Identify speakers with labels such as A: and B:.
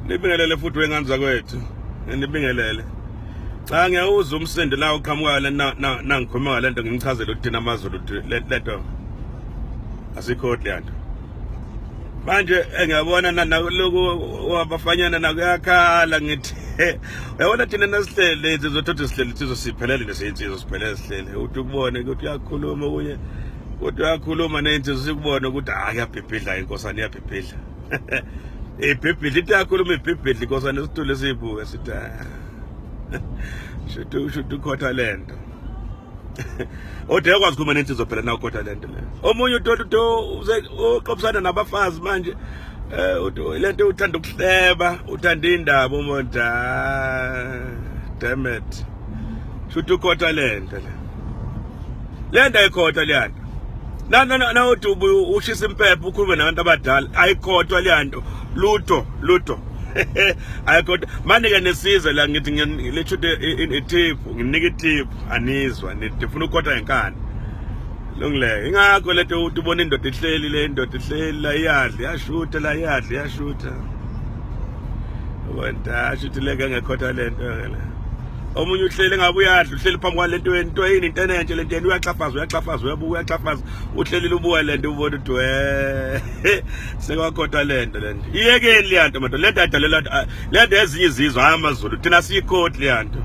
A: Nibingelele futhi wengane zakwethu. Nibingelele. Cha, ngiyawuzwa umsindo la uqhamuka le nangikhuluma ngalento, ngimchazele ukuthi thina amaZulu lento asikho leya nto. Manje ngiyabona naloku wabafanyana nakuyakhala, ngithi uyabona thina nasihlele sizothatha sihlele sizosiphelele nje, siyinsizwa siphelele sihlele, uthi ukubone ukuthi uyakhuluma okunye, kodwa uyakhuluma neyinsizwa, sikubone ukuthi hayi, iyabhibhidla inkosana, iyabhibhidla, ibhibhidla into, yakhuluma ibhibhidla inkosana, isitulo esiyibuke sithi shuthi shuthi ukhotha lento. Odwa uyakwazi ukukhuluma nensizwa phela na ukhotha lento le. Omunye utoto uqophisana nabafazi manje, lento uthanda ukuhleba, uthanda indaba umuntu. Damn it, shuthi ukhotha lento le, lento ayikhotha leyanto. Na na na uthi ushisa impepho, ukhulume nabantu abadala, ayikhothwa leyanto, lutho lutho, ayikhothwa. Manje ke nisize la, ngithi ngiletshude i-tip, nginika i-tip, anizwa, nifuna ukukhotha ngenkani. Lungileyo, ingakho lento uthi ubona indoda ihleli le, indoda ihleli la, iyadla, iyashutha la, iyadla, iyashutha, wena shuthi leke ngekhotha lento ke le. Omunye uhleli ngabe uyadla, uhleli phambi kwalento, into yini, into entshe lento yena, uyaxhafaza, uyaxhafaza, uyabuka, uyaxhafaza, uhlelile, ubuka lento, ubona ukuthi we sekwakhotha lento lento. Iyekeni leyanto madoda, lento ayidalelwa lento ezinye izizwe, hayi amaZulu, thina siyikhothi leyanto.